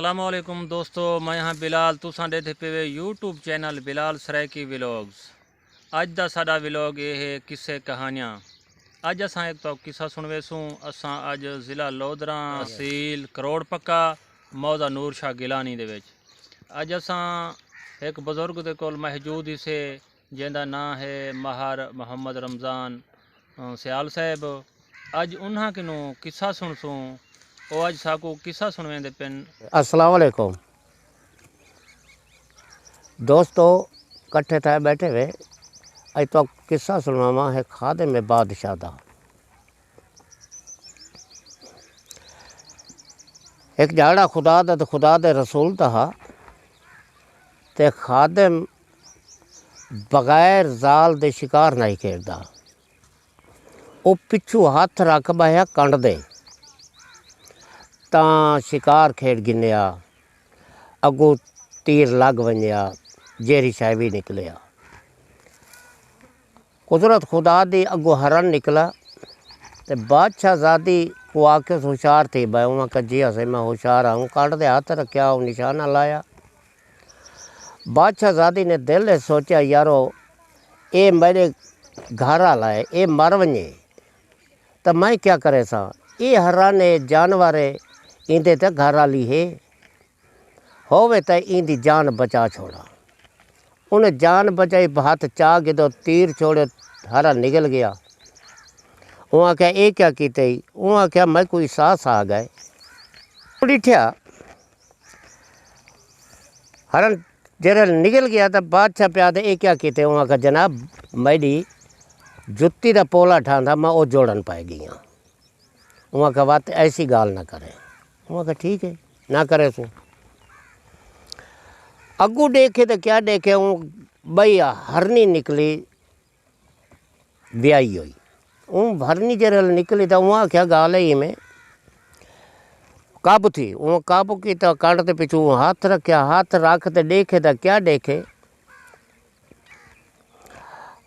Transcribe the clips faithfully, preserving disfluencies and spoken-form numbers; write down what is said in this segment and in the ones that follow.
السلام علیکم دوستو، میں ہاں بلال، تساں ݙیدھے پئے وے YouTube channel Bilal Saraiki vlogs. اڄ دا ساݙا ولاگ اے ہے قصے کہانیاں۔ اڄ اساں ہک تہاکوں قصہ سݨویسوں۔ اساں اڄ ضلع لودھراں، تحصیل کروڑ پکا، موضع نور شاہ گیلانی دے وچ۔ اڄ اساں ہک بزرگ دے کول موجود ہیسے، جیندا ناں ہے ماہر محمد رمضان، ا، سیال صاحب۔ اڄ انہاں کنوں قصہ سݨسوں۔ او اڄ ساکوں قصہ سݨویندے پن۔ السلام علیکم۔ دوستو، کٹھے تھئے ٻیٹھے وے، اڄ تہاکوں قصہ سݨواواں ہک خادم بادشاہ دا۔ ہک جھاڑا خدا دا تے خدا دے رسول دا ہا، تے خادم بغیر ذال دے شکار نائی کھیݙدا۔ او پچھوں ہتھ رکھ ٻہیا کنڈ دے، تاں شکار کھیݙ گھنیا، اڳوں تیر لڳ ونڄیا، جیرھی شے وی نکلیا۔ قدرت خدا دی، اڳوں ہرن نکلا، تے بادشاہ زادی کوں آکھیس ہوشیار تھی ٻہہ۔ اوں آکھیا جی ہاں سئیں میں ہوشیار ہاں۔ اوں کنڈ دے ہتھ رکھیا، اوں نشانہ لایا۔ بادشاہ زادی نے دل اچ سوچیا، یارو، اے میݙے گھر آلا ہے، اے مر ونڄے تاں میں کیا کریساں؟ اے ہرن ہے، جانور ہے، ایندے تے گھر آلی ہے، ہووے تاں ایندی جان بچا چھوڑاں۔ انہیں جان بچائی، ہتھ چا گھدو، تیر چھوڑیو، ہرن نکل ڳیا۔ اوں آکھیا اے کیا کیتے؟ اوں آکھیا میکوں احساس آ ڳئے۔ ݙٹھیا ہرن جیرھل نکل ڳیا تاں بادشاہ پیا تے اے کیا کیتے؟ اوں آکھیا جناب، میݙی جتی دا پولا ٹھاندا، میں او جوڑݨ پئے ڳئی ہاں۔ اوں آکھیا وت ایسی ڳالھ نہ کریں۔ اوں آکھیا ٹھیک ہے، نہ کریسوں۔ اڳوں ݙیکھے تے کیا ݙیکھے، اوں ٻئی ہرنی نکلی، ویائی ہوئی۔ اوں ہرنی جیرھل نکلی تاں اوں آکھیا ڳالھ ہے ایویں، قابو تھی۔ اوں قابو کیتا، کنڈ دے پچھوں ہتھ رکھیا، ہتھ رکھ تے ݙیکھے تاں کیا ݙیکھے،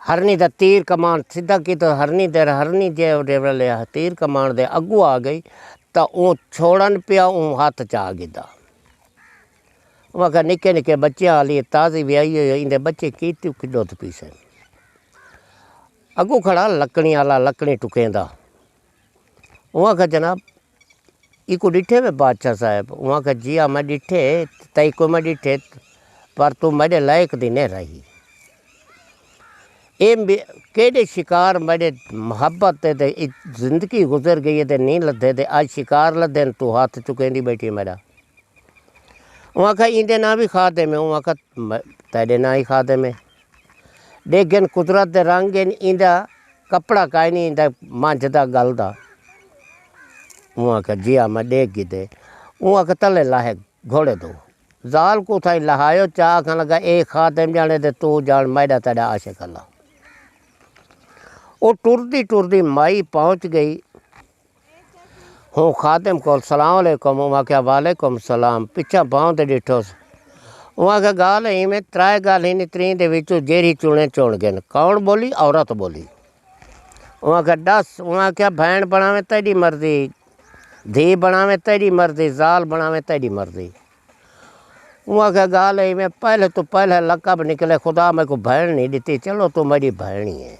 ہرنی دا تیر کمان سدھا کیتا، ہرنی دے، ہرنی جے ویلے تیر کمان دے اڳوں آ ڳئی تاں اوں چھوڑݨ پیا، اوں ہتھ چا گھدا۔ اوں آکھیا نکے نکے ٻچیاں آلی تازی ویائی ہوئی، ایندے ٻچے کیتیوں کھݙو تھے پیسن۔ اڳوں کھڑا لکڑیں آلا، لکڑیں ٹکیندا۔ اوں آکھیا جناب، ایکوں ݙٹھے وے بادشاہ صاحب؟ اوں آکھیا جی ہاں میں ݙٹھے، تیکوں میں ݙٹھے، پر توں میݙے لائق دی نہ رہی۔ اے کیݙے شکار میݙے محبت تے، تے زندگی گزر ڳئی ہے تے نی لدھے، تے اڄ شکار لدھے، توں ہتھ چکیندی ٻیٹھی میݙا۔ اوں آکھیا ایندے ناں وی خادم ہے؟ اوں آکھیا تیݙے ناں ہی خادم ہے۔ ݙیکھ گھن قدرت دے رنگ ہن، ایندا کپڑا کائنی، ایندا منجھ دا ڳل دا۔ اوں آکھیا جی ہاں میں ݙیکھ گھدے۔ اوں آکھیا تلے لاہے گھوڑے دو۔ ذال کوں اتھائیں لہایو، چا آکھݨ لڳا اے خادم ڄاݨے تے توں ڄاݨ، میݙا تیݙا عاشق اللہ۔ او ٹردی ٹردی مائی پہنچ ڳئی۔ ہوں خادم کول سلام علیکم، اوں آکھیا وعلیکم سلام، پچھاں بھاؤں تے ݙٹھوس۔ اوں آکھیا ڳالھ ہے ایویں، ترائے ڳالھیں نی، تریں دے وچوں جیرھی چݨے چݨ ڳن۔ کون ٻولی؟ عورت ٻولی۔ اوں آکھیا ݙس؟ اوں آکھیا بھیݨ بݨاویں تیݙی مرضی، دھی بݨاویں تیݙی مرضی، ذال بݨاویں تیݙی مرضی۔ اوں آکھیا ڳالھ ہے ایویں، پہلے توں پہلے لقب نکلے، خدا میکوں بھیݨ نی ݙتی، چلو توں میݙی بھیݨ ہی ہے۔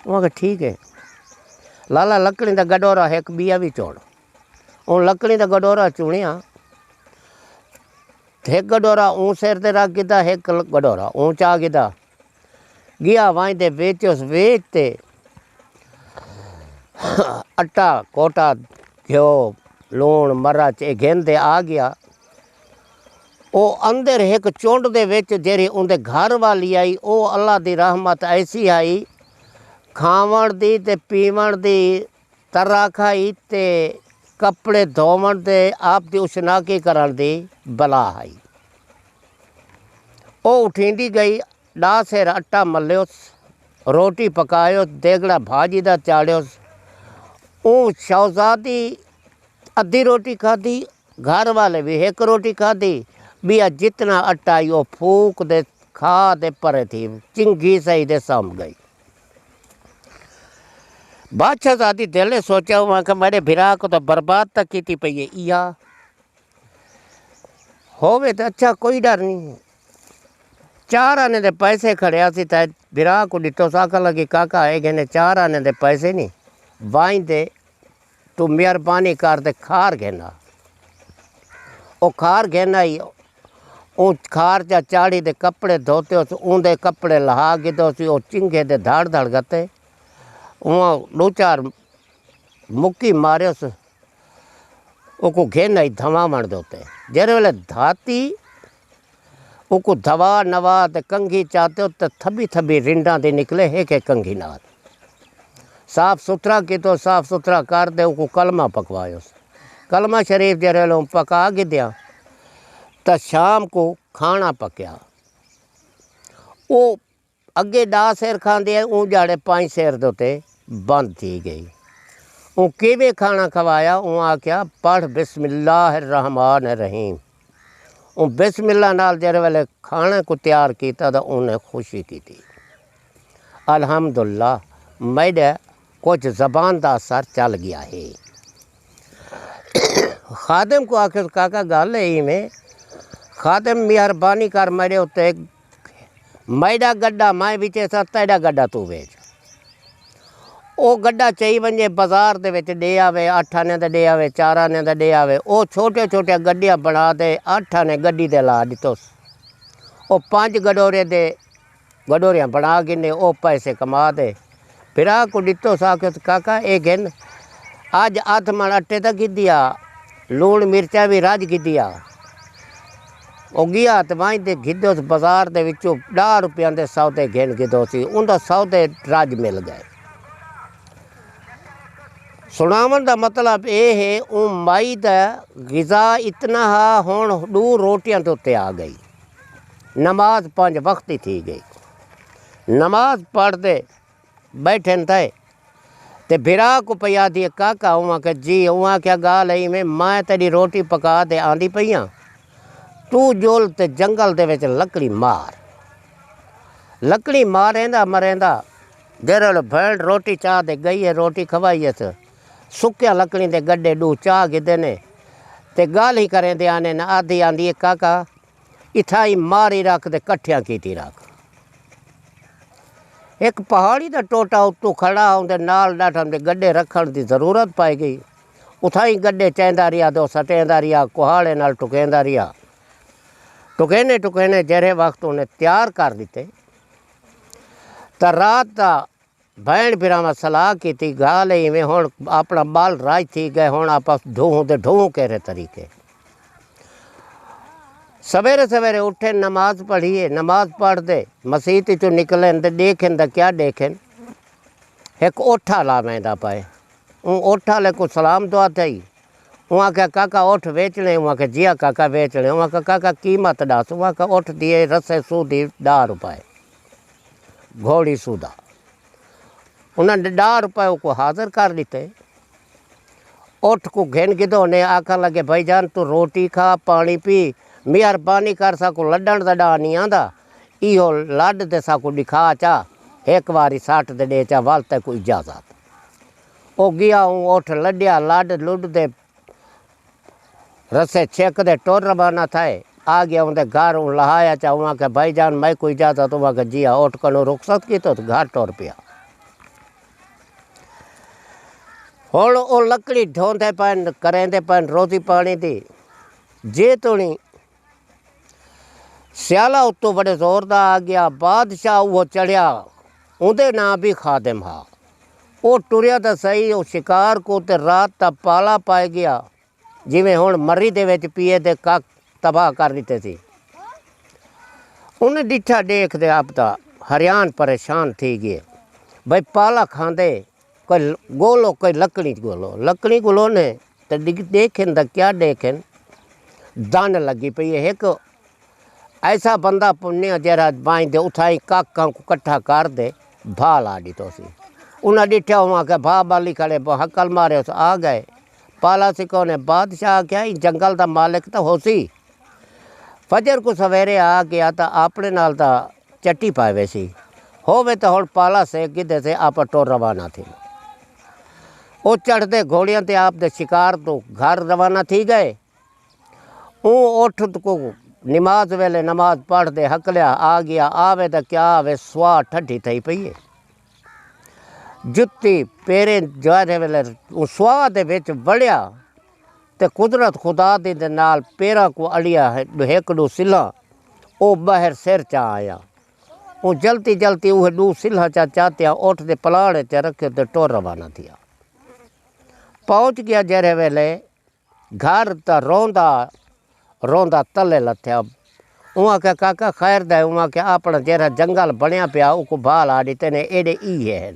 اوں آکھیا ٹھیک ہے۔ لالا لکڑیں دا گڈورا ہک ٻیا وی چݨ۔ اوں لکڑیں دا گڈورا چݨیا۔ ہک گڈورا اوں سر تے رکھ گھدا، ہک گڈورا اوں چا گھدا۔ ڳیا ونڄ تے ویچیس، ویچ تے اٹا، کوٹا، گھیو، لوݨ، مرچ اے گھن تے آ ڳیا۔ او اندر ہک چنڈ دے وچ جیرھی اوندے گھر والی آئی، او اللہ دی رحمت ایسی ہئی، کھاوݨ دی تے پیوݨ دی ترا کھائی تے کپڑے دھووݨ تے آپ دی اشناکی کرݨ دی بلا ہئی۔ او اٹھیندی ڳئی، ݙاہ سیر اٹا ملیوس، روٹی پکایوس، دیگڑا بھاڄی دا چاڑھیوس۔ اوں شوزادی ادھی روٹی کھادی، گھر والے وی ہک روٹی کھادی، ٻیا جتنا اٹا ہئی او پھوک تے کھا تے پرے تھی، چنگھی سہی تے سم ڳئی۔ بادشاہ زادی دل اچ سوچیا، اوں آکھیا میݙے بھرا کوں تاں برباد تاں کیتی پئی ہے ایہا۔ ہووے تے اچھا، کوئی ڈر نی۔ چار آنے دے پیسے کھڑیا سی تے بھرا کوں ڈتو سا، آکھن لگی، کاکا، اے گھنے چار آنے دے پیسے نی، وائیں دے توں مہربانی کر تے کھار گھن آ۔ او کھار گھن آئی۔ اوں کھار چا چاڑھی تے کپڑے دھوتے ہوس، اوں دے کپڑے لہا گھدوسی، او چنگھے دے دھڑ دھڑ گھتے۔ اوں ڈو چار مکی ماریوس، اوکوں گھن آئی دھواوݨ دے اتے۔ جیڑھے ویلے دھاتی، اوکوں دھوا نوا تے کنگھی چاتے اتے تھبی تھبی رنڈاں دی نکلے ہک ہک کنگھی نال۔ صاف ستھرا کیتو، صاف ستھرا کر تے اوکوں کلمہ پکوایوس۔ کلمہ شریف جیڑھے ویلے اوں پکا گھدیا تاں شام کوں کھانا پکیا۔ او اگے ݙاہ سیر کھاندے ہئی، اوں ڄاڑے پنج سیر دے اتے بند تھی ڳئی۔ اوں کیویں کھاݨا کھوایا؟ اوں آکھیا، پڑھ بسم اللہ الرحمن الرحیم۔ اوں بسم اللہ نال جیڑھے ویلے کھاݨے کوں تیار کیتا تاں اوں نے خوشی کیتی، الحمدللہ، میݙے کجھ زبان دا اثر چل ڳیا ہے۔ خادم کوں آکھیس، کاکا، ڳالھ ہے ایویں، خادم، مہربانی کر میݙے اتے، میݙا گݙا میں وچیساں، تیݙا گݙا توں ویچ۔ او گݙا چئی ونڄے بازار دے وچ ݙے آوے، اٹھ آنے دا ݙے آوے، چار آنے دا ݙے آوے۔ او چھوٹیاں چھوٹیاں گݙیاں بݨا تے اٹھ آنے گݙی دے لا ݙتوس۔ او پنج گݙورے دے گݙوریاں بݨا گھنے، او پیسے کما تے بھرا کوں ݙتوس، آکھیس، کاکا، اے گھن، اڄ ادھ مݨ اٹے تاں گھدیا، لوݨ مرچاں وی رڄ گھدیا۔ او ڳیا تے وائیں تے گھدوس، بازار دے وچوں ݙاہ روپیاں دے سودے گھن گھدوسی، اوندا سودے رڄ مل ڳئے۔ سݨاوݨ دا مطلب اے ہے، اوں مائی دا غذا اتنا ہا، ہݨ ݙو روٹیاں دے اتے آ ڳئی۔ نماز پنج وقت دی تھی ڳئی۔ نماز پڑھدے ٻیٹھن تھئے تے بھرا کوں پئی آہدی ہے، کاکا؟ اوں آکھیا، جی۔ اوں آکھیا، ڳالھ ہے ایویں، میں تیݙی روٹی پکا تے آندی پئی آں، توں ڄل تے جنگل دے وچ لکڑی مار۔ لکڑی ماریندا مریندا جیڑھے ویلے بھیݨ روٹی چا تے ڳئی ہے، روٹی کھوائی ہس، سکیاں لکڑیں دے گݙے ݙو چا گھدے نے تے ڳالھیں کریندے آنے نے، آدھی آندی ہے، کاکا، اتھائی ماری رکھ تے کٹھیاں کیتی رکھ۔ ہک پہاڑی دا ٹوٹا اتوں کھڑا، اوندے نال ݙاٹھم دے گݙے رکھݨ دی ضرورت پائی ڳئی۔ اتھائیں گݙے چیندا رہیا تے او سٹیندا رہیا، کہاڑے نال ٹکیندا رہیا۔ ٹکینے ٹکینے جیڑھے وقت انہیں تیار کر ݙتے تاں رات دا بھیݨ بھراواں صلاح کیتی، ڳالھ ہے ایویں، ہݨ اپݨا ٻال راج تھی ڳئے، ہݨ آپاں ڈھوہوں تے ڈھوہوں کیرھے طریقے۔ سویرے سویرے اٹھے، نماز پڑھیے، نماز پڑھ تے مسیت اچوں نکلن تے ݙیکھن تاں کیا ݙیکھن، ہک اٹھ آلا ویندا پئے۔ اوں اٹھ آلے کوں سلام دعا تھئی۔ اوں آکھیا، کاکا، اٹھ ویچݨے؟ اوں آکھیا، جی ہا کاکا، ویچݨے۔ اوں آکھیا، کاکا، قیمت ݙس؟ اوں آکھیا، اٹھ دی اے رسے سودھی ݙاہ روپے، گھوڑی سودا۔ انہاں نے ݙاہ روپے اوکوں حاضر کر ݙتے۔ اٹھ کوں گھن گھدو نے، آکھݨ لڳے، بھائی جان، توں روٹی کھا، پاݨی پی، مہربانی کر، ساکوں لݙݨ دا ݙاہ نی آندا، ایہو لݙ تے ساکوں ݙکھا چا، ہک واری سٹ تے ݙے چا، ول تیکوں اجازت۔ او ڳیا، اوں اٹھ لݙیا، لݙ لݙ تے رسے چھک تے ٹر روانہ تھئے۔ آ ڳیا اوندے گھر، اوں لہایا چا، اوں آکھیا، بھائی جان، میکوں اجازت؟ اوں آکھیا، جی ہا۔ اٹھ کنوں رخصت کیتو تے گھر ٹر پیا۔ ہݨ او لکڑی ڈھوندے پئن، کریندے پئن روزی پاݨی دی۔ جے توڑیں سیالہ اتوں وݙے زور دا آ ڳیا، بادشاہ اوہو چڑھیا، اوندے ناں وی خادم ہا۔ او ٹریا تاں سہی، او شکار کوں تے رات دا پالا پائے ڳیا۔ جیویں ہݨ مری دے وچ پیئے تے کک تباہ کر ݙتے سی۔ انہیں ݙٹھا ݙیکھ تے آپ تاں حیران پریشان تھی ڳئے، بھئی پالا کھاندے، کوئی ڳولو، کوئی لکڑی ڳولو، لکڑی ڳولو نے تے ݙیکھن تاں کیا ݙیکھن، دن لڳی پئی ہے۔ ہک ایسا بندہ پنیا جیڑھا بائیں دے اتھائیں کاکاں کوں کٹھا کر تے بھا لا ݙتو سی۔ انہاں ݙٹھیا، اوں آکھیا، بھا ٻالی کھڑے، ہکل مارے، اس آ ڳئے۔ پالا سی کونے؟ بادشاہ آکھیا، ایں جنگل دا مالک تاں ہوسی۔ فجر کوں سویرے آ ڳیا تاں اپݨے نال تاں چٹی پائے ویسی۔ ہووے تاں ہݨ پالا سیک گھدے سے، آپاں ٹر روانہ تھی۔ او چڑھدے گھوڑیاں تے آپ دے شکار توں گھر روانہ تھی ڳئے۔ اوں اٹھ کوں نماز ویلے نماز پڑھ دے ہکلیا آ گیا، آوے تاں کیا آوے، سوا ٹھڈی تھئی پئی ہے۔ جتی پیریں جوارے ویلے اوں سوا دے وچ وڑیا تے قدرت خدا دی دے نال پیراں کوں اڑیا ہے، ہک ݙو سلھاں او ٻاہر سر چا آیا۔ اوں جلتی جلتی اوہے ݙو سلھاں چا چاتیاں اٹھ دے پلاڑ تے رکھے تے ٹر روانہ تھیا۔ پہنچ گیا جیرھے ویلے گھر تاں روندا روندا تلے لتھیا۔ اوں آکھیا، کاکا خیر دا ہے؟ اوں آکھیا، اپݨا جیرھا جنگل بݨیا پیا اوکوں بھال آ ݙتے نے، ایݙے ایہے ہن۔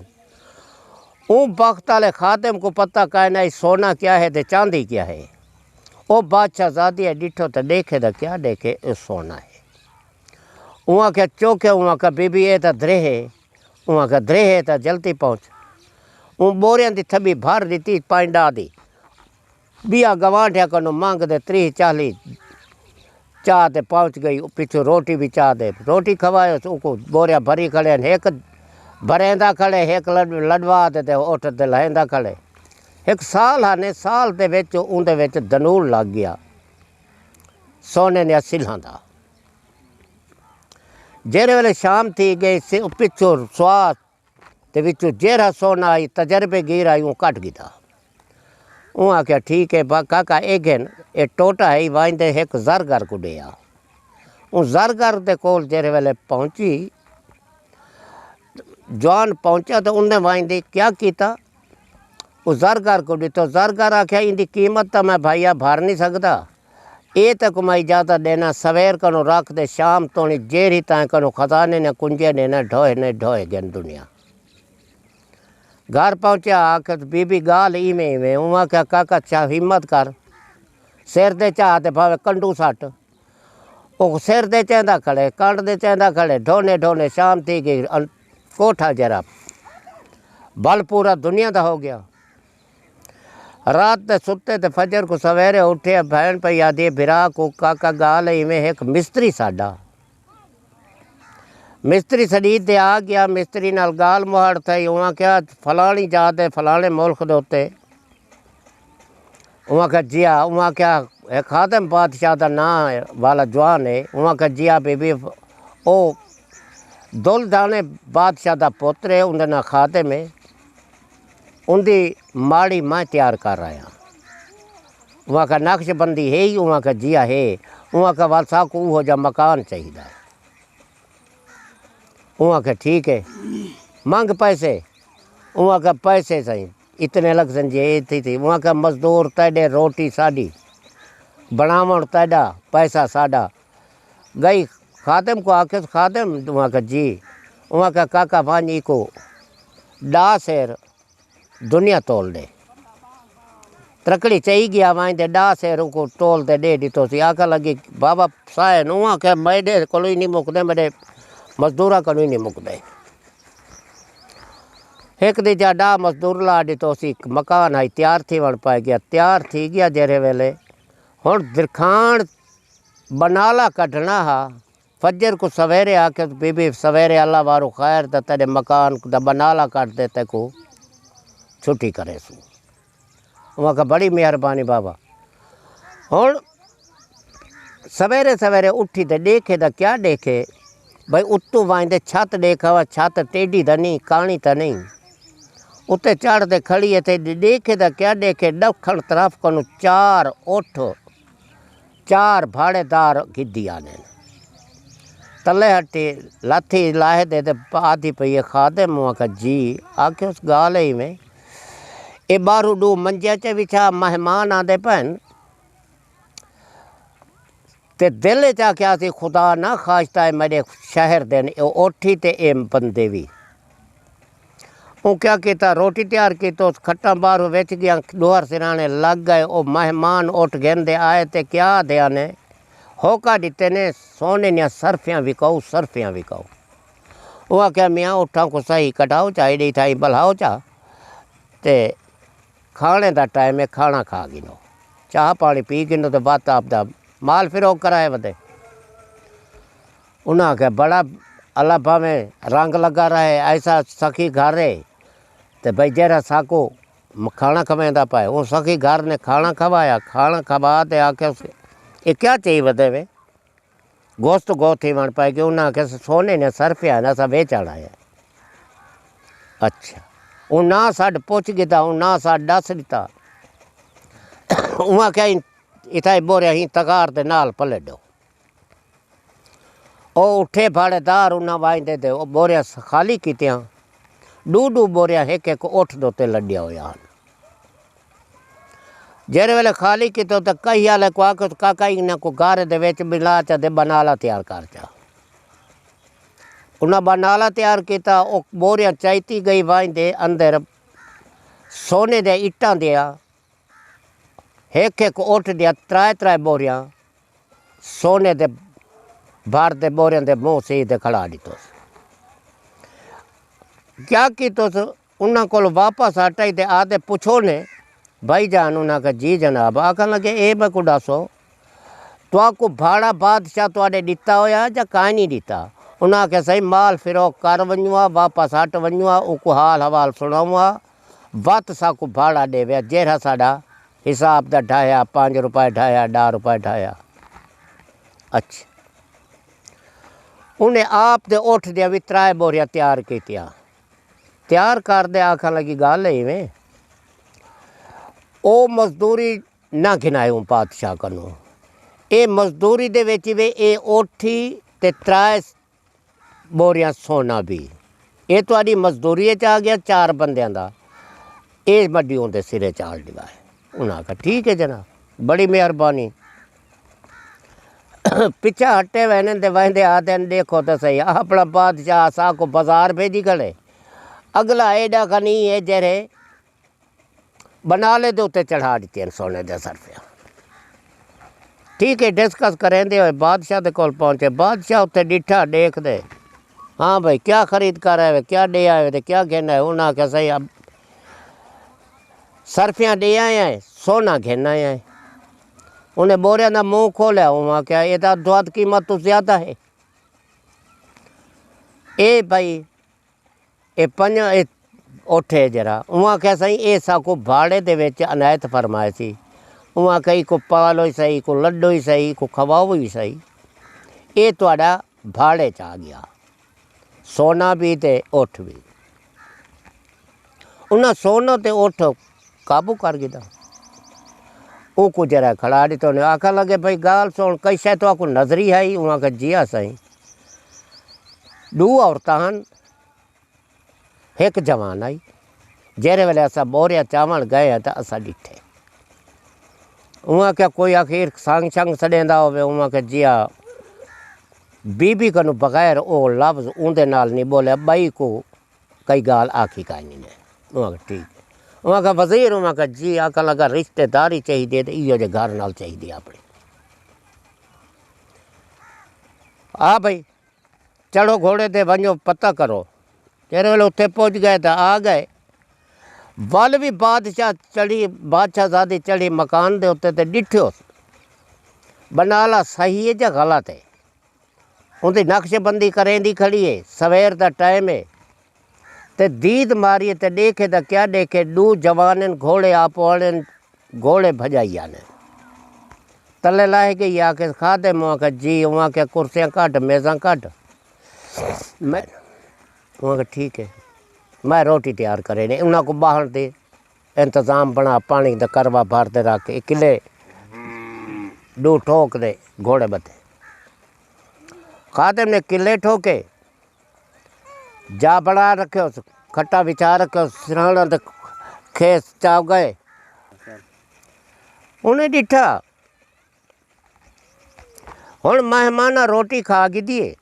اوں بخت آلے خادم کوں پتہ کائے نہ اے سونا کیا ہے تے چاندی کیا ہے۔ او بادشاہ زادی ہے، ݙٹھو تے ݙیکھے دا کیا ݙیکھے، اے سونا ہے۔ اوں آکھیا، چوکھے؟ اوں آکھیا، بی بی اے تاں دریہہ ہے۔ اوں آکھیا، دریہہ ہے تاں جلدی پہنچ۔ اوں ٻوریاں دی تھٻی بھر ݙتی پائیں ݙا دی۔ ٻیا گوانڈھیا کنوں منگ دے تریہہ چالیہہ چا تے پہنچ ڳئی۔ پچھوں روٹی وی چا دے، روٹی کھوائے، اوکوں بوریاں بھری کھڑے ہن۔ ہک بھریندا کھڑے، ہک لݙ-، لݙوا تے، تے اٹھ تے لہیندا کھڑے۔ ہک سال ہانے، سال دے وچ اوندے وچ دنول لڳ ڳیا سونے دیاں سلھاں دا۔ جیڑھے ویلے شام تھی ڳئی، س-، پچھوں سوا تے وچوں جیرھا سونا آئی، تجربے گیر آئی، اوں کڈھ گھدا۔ اوں آکھیا، ٹھیک ہے با کاکا، اے گھن، اے ٹوٹا ہئی، وائندے ہک زرگر کوں ݙے آ۔ اوں زرگر دے کول جیرھے ویلے پہنچی، جوان پہنچا تے اندے وائندے کیا کیتا؟ او زرگر کوں ݙتو۔ زرگر آکھیا، ایندی قیمت تاں میں بھائیا بھر نی سڳدا، اے تیکوں میں اجازت ݙینا، سویر کنوں رکھ تے شام توݨی جیرھی تائیں کنوں خزانے نے کنجے ݙینا، ڈھوئے نے ڈھوئے ڳن دنیا۔ گھر پہنچیا، آکھیس، بی بی ڳالھ ایویں ایویں۔ اوں آکھیا، کاکا چا ہمت کر، سر تے چا تے بھاویں کنڈو سٹ۔ او سر دے چیندا کھڑے، کنڈ دے چیندا کھڑے، ڈھونے ڈھونے شام تھی ڳئی، ان-، کوٹھا جیرھا بھل پورا دنیا دا ہو ڳیا۔ رات دے ستے تے فجر کوں سویرے اٹھے، بھیݨ پئی آہدی، بھرا کوں، کاکا ڳالھ ایویں، ہک مستری ساݙا، مستری سݙی تے آ ڳیا، مستری نال ڳالھ مہاڑ تھئی، اوں آکھیا، فلاݨی جاہ تے فلاݨے ملک دے اتے۔ اوں آکھیا، جی ہا۔ اوں آکھیا، ہک خادم بادشاہ دا ناں والا جوان ہے۔ اوں آکھیا، جی ہا بی بی، او دل دانے بادشاہ دا پتر ہے، اوندے نال خادم ہے، اوندی ماڑی میں تیار کر آیاں۔ اوں آکھیا، نقش بندی ہے ہی؟ اوں آکھیا، جی ہا ہے۔ اوں آکھیا، ول ساکوں اوہو جا مکان چاہیدا ہے۔ اوں آکھیا، ٹھیک ہے، منگ پیسے۔ اوں آکھیا، پیسے سئیں، اتنے لڳسن جی، اے تھی تھی۔ اوں آکھیا، مزدور تیݙے، روٹی ساݙی، بݨاوݨ تیݙا، پیسہ ساݙا۔ ڳئی خادم کوں آکھیس، خادم، اوں آکھیا، جی۔ اوں آکھیا، کاکا ونڄ ایکوں ݙا سیر دنیا تول ݙے۔ ترکڑی چئی ڳیا، وائیں دے ݙا سیر اوکوں تول تے ݙے ݙتوسی۔ آکھݨ لڳی، بابا سائن، اوں آکھیا، میݙے کولوں ہی نی مکدے، میݙے مزدوراں کولوں ہی نی مکدے۔ ہک دی جا ݙا مزدور لا ݙتوسی، مکان ہئی تیار تھیوݨ پئے ڳیا، تیار تھی ڳیا جیرھے ویلے۔ ہݨ درکھاݨ بنالا کڈھݨا ہا، فجر کوں سویرے آکھیس، بی بی، سویرے اللہ وارو خیر تاں تیݙے مکان دا بنالا کڈھ تے تیکوں چھٹی کریسوں۔ اوں آکھیا، بڑی مہربانی بابا۔ ہݨ سویرے سویرے اٹھی تے ݙیکھے تاں کیا ݙیکھے، بھئی اتوں وائیں دے چھت ݙیکھا وا، چھت ٹیڈی تاں نی، کاݨی تاں نی۔ اتے چڑھ تے کھڑی ہے تے ݙیکھے تاں کیا ݙیکھے، ݙکھݨ طرف کنوں چار اٹھ چار بھاڑے دار گھدی آندن۔ تلے ہٹی، لتھی، لاہے دے تے آہدی پئی ہے، خادم؟ اوں آکھیا، جی۔ آکھیس، ڳالھ ایویں، اے ٻاہروں ݙو منجیاں چا وچھا، مہمان آندے پئن۔ تے دل اچ آکھیا سی، خدا نہ خواستہ اے میݙے شہر دے ہن، او اٹھی تے اے بندے وی۔ اوں کیا کیتا، روٹی تیار کیتوس، کھٹاں ٻاہروں وچ ڳیاں، ݙوہر سراݨے لڳ ڳئے۔ او مہمان اٹھ گھن دے آئے تے کیا آہدے نے، ہوکا ݙتے نے، سونے دیاں سرفیاں وکاؤ، سرفیاں وکاؤ۔ اوں آکھیا، میاں اٹھاں کوں صحیح کڈھاؤ چا، ایݙے تھائیں ٻلھاؤ چا، تے کھاݨے دا ٹائم ہے، کھاݨا کھا گھنو، چاہ پاݨی پی گھنو تے وت آپ دا مال فروغ کرائے ودے۔ انہاں آکھیا، بڑا اللہ بھاویں رنگ لڳا رہے، ایسا سخی گھر ہے تے بھئی جیڑھا ساکوں کھاݨا کھویندا پئے۔ اوں سخی گھر نے کھاݨا کھوایا، کھاݨا کھوا تے آکھیا، اے کیا چئی ودے وے؟ گوست گو تھیوݨ پئے ڳئے۔ انہاں آکھیا سونے نے سرفیا ہے نا، اساں ویچ آلا ہے۔ اچھا، انہاں ساڈ پچھ گھدا، انہاں ساڈ ݙس ݙتا۔ اوں آکھیا اتھاں بوریاں ہی تغار دے نال پلے ݙو۔ او اٹھے بھاڑے دار انہاں وائندے دے او بوریاں خالی کیتیاں۔ ݙو ݙو بوریاں ہک ہک اٹھ دے اتے لڈیا ہویا ہن۔ جیڑھے ویلے خالی کیتے تے کہی آلے کوں آکھیس کاکا انہاں کوں گارے دے وچ ملا چا تے بنالا تیار کر چا۔ انہاں بنالا تیار کیتا، او بوریاں چائیتی ڳئی وائندے اندر سونے دے اٹاں دیا ہک ہک اٹھ دیا ترائے ترائے بوریاں سونے دے بھر دے بوریاں دے منہ سی تے کھڑا ݙتوس۔ کیا کیتوس؟ انہاں کول واپس ہٹ آئی تے آہدے پچھو نے بھائی جان؟ انہاں آکھیا جی جناب۔ آکھن لگے اے میکوں ݙسو تہاکوں بھاڑا بادشاہ تہاݙے ݙتا ہویا یا کائنی ݙتا؟ انہاں آکھیا سئیں مال فروخت کر ونڄوں ہا، واپس ہٹ ونڄوں ہا، اوکوں حال حوال سݨاؤں ہا، وت ساکوں بھاڑا ݙیوے جیڑھا ساݙا حساب دا ڈھایا، پنج روپے ڈھایا، ݙاہ روپے ڈھایا۔ اچھا، انہیں آپ دے اٹھ دیاں وی ترائے بوریاں تیار کیتیاں۔ تیار کر دے آکھن لگی گل ہے ایویں، او مزدوری نہ گھنائے اوں بادشاہ کنوں۔ اے مزدوری دے وچ وے اے اٹھی تے ترائے بوریاں سونا بھی۔ اے تہاݙی مزدوری اچ آ ڳیا چار بندیاں دا۔ اے مڈی اوندے سرے چال ݙیوائے۔ انہاں آکھیا ٹھیک ہے جناب، بڑی مہربانی۔ پچھا ہٹے ویندن تے ویندے آہدن ݙیکھو تے سہی اپݨا بادشاہ اساکوں بازار بھیڄی کھڑے، اڳلا ایݙا غنی ہے جیڑھے بنالے دے اتے چڑھا ݙتے ہن سونے دے سرفے۔ ٹھیک ہے، ڈسکس کریندے ہوئے بادشاہ دے کول پہنچے۔ بادشاہ اتے ݙٹھا ݙیکھدے، ہاں بھئی کیا خرید کر آئے ہوئے، کیا ݙے آئے ہوئے تے کیا گھن آئے؟ انہاں آکھیا سئیں اب سرفیاں ݙے آئے ہیں، سونا گھن آئے ہیں۔ انہیں بوریاں دا منہ کھولیا، انہاں آکھیا اے تاں ادھو ادھ قیمت توں زیادہ ہے۔ اے بھئی اے پنج اے اٹھ ہے جیڑھا۔ اوں آکھیا سئیں اے ساکوں بھاڑے دے وچ عنایت فرمائے سی۔ اوں آکھیا ایکوں پالو ہی سہی، ایکوں لڈو ہی سہی، ایکوں کھواؤ ہی سہی۔ اے تہاݙا بھاڑے چ آ ڳیا، سونا بھی تے اٹھ بھی۔ انہاں سونا تے اٹھ قابو کر گھدا۔ اوکوں جیڑھا کھڑا ݙتا انہیں آکھن لگے بھئی ڳالھ سݨ، کئی شے تہاکوں نظری آئی؟ اوں آکھیا جی ہا سئیں، ݙو عورتاں ہن، ہک جوان آئی، جیڑھے ویلے اساں بوریا چاوݨ ڳئے ہاں تاں اساں ݙٹھے۔ اوں آکھیا کوئی آخر سنگ شنگ سݙیندا ہووے؟ اوں آکھیا جی ہا، بی بی کنوں بغیر او لفظ اوندے نال نی ٻولیا، ٻئی کوں کئی ڳالھ آکھی کائنی نے۔ اوں آکھیا ٹھیک ہے۔ اوں آکھیا وزیر؟ اوں آکھیا جی۔ آکھن لگا رشتہ داری چاہیدی ہے تے ایہو جے گھر نال چاہیدی ہے اپݨی۔ آ بھئی چڑھو گھوڑے تے ونڄو پتہ کرو۔ جیڑھے ویلے اتھے پڄ ڳئے تاں آ ڳئے۔ ول وی بادشاہ چڑھی، بادشاہ زادی چڑھی مکان دے اتے تے ݙٹھیوس بنالا صحیح ہے یا غلط ہے۔ اوندی نقش بندی کریندی کھڑی ہے، سویر دا ٹائم ہے۔ تے دید ماری تے ݙیکھے تاں کیا ݙیکھے، ݙو جوانن گھوڑے آپوالن گھوڑے بھڄائی آنے۔ تلے لاہے ڳئی آکھے خادم؟ اوں آکھیا جی۔ اوں آکھیا کرسیاں کڈھ، میزاں کڈھ۔ میں اوں آکھیا ٹھیک ہے، میں روٹی تیار کرے نے۔ انہاں کوں ٻاہݨ تے انتظام بݨا، پاݨی دا کروا بھر تے رکھ، اے کلے ݙو ٹھوک دے گھوڑے ٻدھے۔ خادم نے کلے ٹھوکے، جا بݨا رکھیوس، کھٹا وچھا رکھیوس، سرہاݨا تے کھیس چا ڳئے۔ انہیں ݙٹھا ہݨ مہماناں روٹی کھا گھدی ہے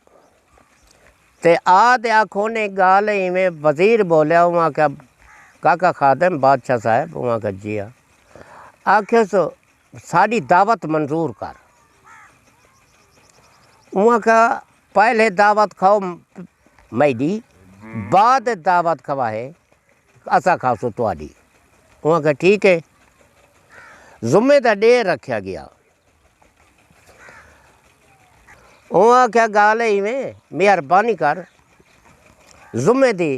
تے آ تے آکھو نے ڳالھ ایویں وزیر ٻولیا۔ اوں آکھیا کاکا خادم، بادشاہ صاحب؟ اوں آکھیا جی ہا۔ آکھیوس ساݙی دعوت منظور کر۔ اوں آکھیا پہلے دعوت کھاؤ میݙی، بعد دعوت کھواہے اساں کھاسوں تہاݙی۔ اوں آکھیا ٹھیک ہے۔ جمعے دا ݙینہہ رکھیا ڳیا۔ اوں آکھیا ڳالھ ہے ایویں، مہربانی کر، جمعے دی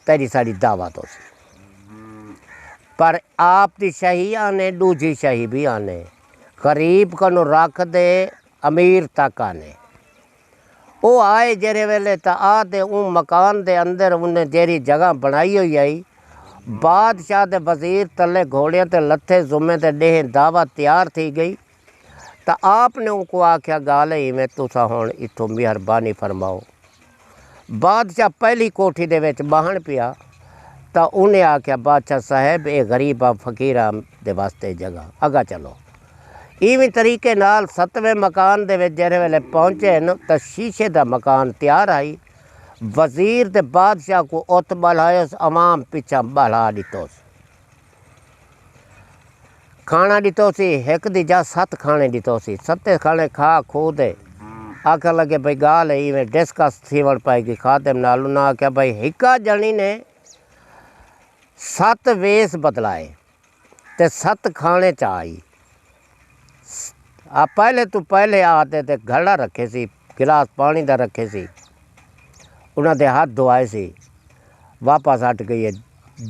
تیݙی ساݙی دعوت ہوسی۔ پر آپ دی شاہی آنے، ݙوجھی شاہی بھی آنے، غریب کنوں رکھ دے امیر تک آنے۔ او آئے جیرھے ویلے تاں آ تے اوں مکان دے اندر انہیں جیرھی جگہ بنڑائی ہوئی ہئی، بادشاہ دے وزیر تلے گھوڑیاں تے لتھے، ذمے تے ڈیہہ دعوت تیار تھی گئی۔ تاں آپ نے اونکوں آکھیا، گالھے ایویں، تساں ہنڑ اتھوں مہربانی فرماؤ۔ بادشاہ پہلی کوٹھی دے وچ باہن پیا تاں انہیں آکھیا، بادشاہ صاحب، اے غریباں فقیراں دے واسطے جگہ، اگا چلو۔ ایویں طریقے نال ستویں مکان دے وچ جیرھے ویلے پہنچے ہن تاں شیشے دا مکان تیار ہئی۔ وزیر تے بادشاہ کوں ات بلھایوس، عوام پچھاں بلھا ڈتوس۔ کھانا ڈتوسی، ہک دی جا ست کھانے ڈتوسی۔ ستے کھانے کھا کھو تے آکھن لگے، بھئی گالھ ہے ایویں ڈسکس تھیوݨ پئے گی خادم نال۔ انہاں آکھیا، بھئی ہکا جنڑی نے ست ویس بدلائے تے ست کھانے چا آئی۔ آ پہلے توں پہلے آ تے تے گھڑا رکھے سی، گلاس پانی دا رکھے سی، انہاں دے ہتھ دھوائے سی، واپس ہٹ گئی ہے۔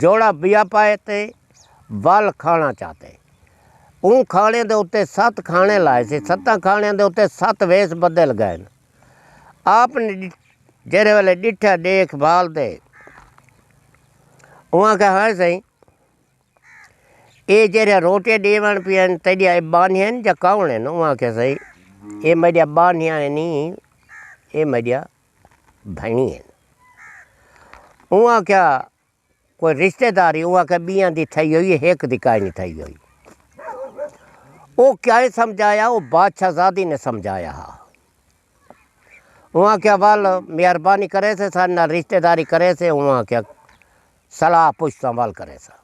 جوڑا بیا پائے تے ول کھانا چاتے۔ اوں کھانے دے اتے ست کھانے لائے سی، ستاں کھانیاں دے اتے ست ویس بدل گئے۔ آپ نے ڈ-، جیرھے ویلے ڈٹھا ڈیکھ بھال دے، اوں آکھیا، ہائے سائیں، اے جیرھیاں روٹیاں ڈیوݨ پیاں ہن، تیݙیاں اے بانھیاں ہن یا کاوݨ ہن؟ اوں آکھیا، سئیں، اے میݙیاں بانھیاں ہن نی، اے میݙیاں بھیݨیں ہن۔ اوں آکھیا، کوئی رشتہ داری؟ اوں آکھیا، ٻیاں دی تھئی ہوئی ہے، ہک دی کائنی تھئی ہوئی۔ او کیا سمجھایا؟ او بادشاہ زادی نے سمجھایا ہا۔ اوں آکھیا، ول مہربانی کریسے، ساݙے نال رشتہ داری کریسے۔ اوں آکھیا، صلاح پچھساں، ول کریساں۔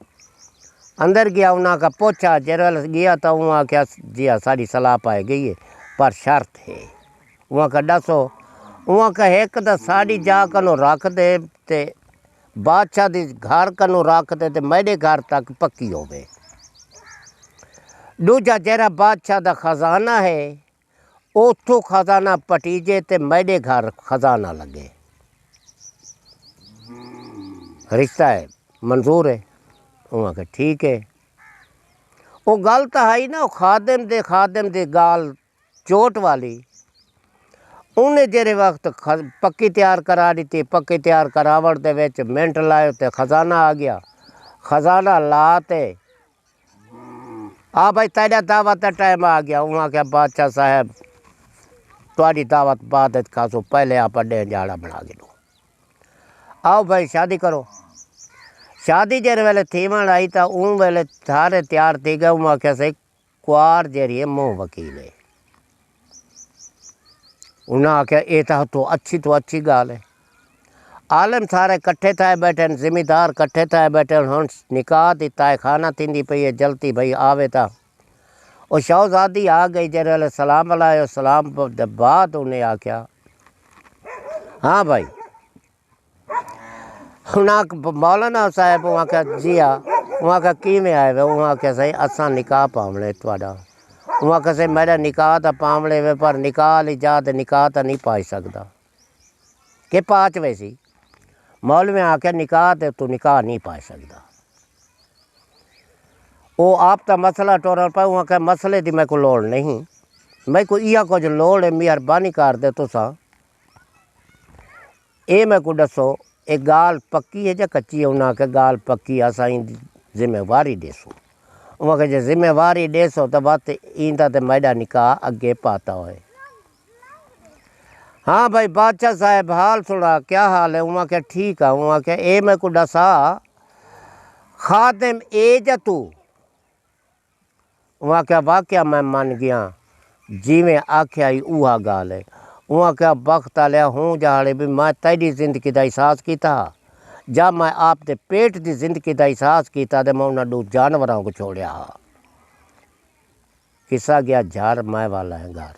اندر گیا، انہاں آکھیا، پچھ آ۔ جیرھے ویلے گیا تاں اوں آکھیا، جی ہا، ساݙی صلاح پائی گئی ہے، پر شرط ہے۔ اوں آکھیا، ڈسو؟ اوں آکھیا، ہک تاں ساݙی جا کنوں رکھ دے تے بادشاہ دی گھر کنوں رکھ دے تے میݙے گھر تک پکی ہووے۔ ݙوجھا جیرھا بادشاہ دا خزانہ ہے، اوتھوں خزانہ پٹیجے تے میݙے گھر خزانہ لڳے۔ رشتہ ہے، منظور ہے؟ اوں آکھیا، ٹھیک ہے۔ او ڳالھ تاں ہئی نا، او خادم دے، خادم دی ڳالھ چوٹ والی۔ انہیں جیرھے وقت خ-، پکی تیار کرا ݙتی، پکی تیار کراوݨ دے وچ منٹ لائے تے خزانہ آ گیا۔ خزانہ لا تے آ بھائی، تیݙا دعوت دا ٹائم آ گیا۔ اوں آکھیا، بادشاہ صاحب، تہاݙی دعوت بعد وچ کھاسوں، پہلے آپاں ݙینہہ ݙیہاڑا بݨا گھنوں۔ آؤ بھائی، شادی کرو۔ شادی جیرھے ویلے تھیوݨ آئی تاں اوں ویلے سارے تیار تھی ڳئے۔ اوں آکھیا، سئیں، کوار جیرھی ہے، منہ وکیل ہے۔ انہاں آکھیا، اے تاں توں اچھی توں اچھی ڳالھ ہے۔ عالم سارے کٹھے تھئے ٻیٹھن، زمیندار کٹھے تھئے ٻیٹھن، ہݨ نکاح دی تہہ خانہ تھیندی پئی ہے، جلتی بھئی آوے تاں۔ او شوہزادی آ ڳئی، جیرھے ویلے سلام الایا، سلام دے بعد انہیں آکھیا، ہاں بھائی، انہاں آکھ-، مولانا صاحب، اوں آکھیا، جی ہا۔ اوں آکھیا، کیویں آئے وے؟ اوں آکھیا، سئیں، اساں نکاح پاوݨے تہاݙا۔ اوں آکھیا، سئیں، میݙا نکاح تاں پاوݨے وے، پر نکاح آلی جاہ تے نکاح تاں نہیں پائی سڳدا۔ کہ پاچ ویسی۔ مولوی آکھیا، نکاح تے توں نکاح نہیں پائی سڳدا۔ او آپ تاں مسئلہ ٹورݨ پئے، اوں آکھیا، مسئلے دی میکوں لوڑ نہیں، میکوں ایہا کجھ لوڑ ہے، مہربانی کر تے تساں اے میکوں ݙسو، اے ڳالھ پکی ہے یا کچی ہے؟ انہاں آکھیا، ڳالھ پکی ہے، اساں ایندی ذمہ واری ݙیسوں۔ اوں آکھیا، جے ذمہ واری ݙیسو تاں وت ایندا تے میݙا نکاح اڳے پاتا ہوئے۔ ہاں بھائی، بادشاہ صاحب، حال سݨا، کیا حال ہے؟ اوں آکھیا، ٹھیک ہے۔ اوں آکھیا، اے میکوں ݙسا، خادم اے یا توں؟ اوں آکھیا، واقعہ میں من ڳیاں، جیویں آکھیا ہئی اوہا ڳالھ ہے۔ اوں آکھیا، بخت آلیا، ہوں جہاڑے بھی میں تیݙی زندگی دا احساس کیتا ہا، جا میں آپ دے پیٹ دی زندگی دا احساس کیتا تے میں انہاں ݙو جانوراں کوں چھوڑیا ہا۔ قصہ ڳیا جھر، میں والا ہیں گھر۔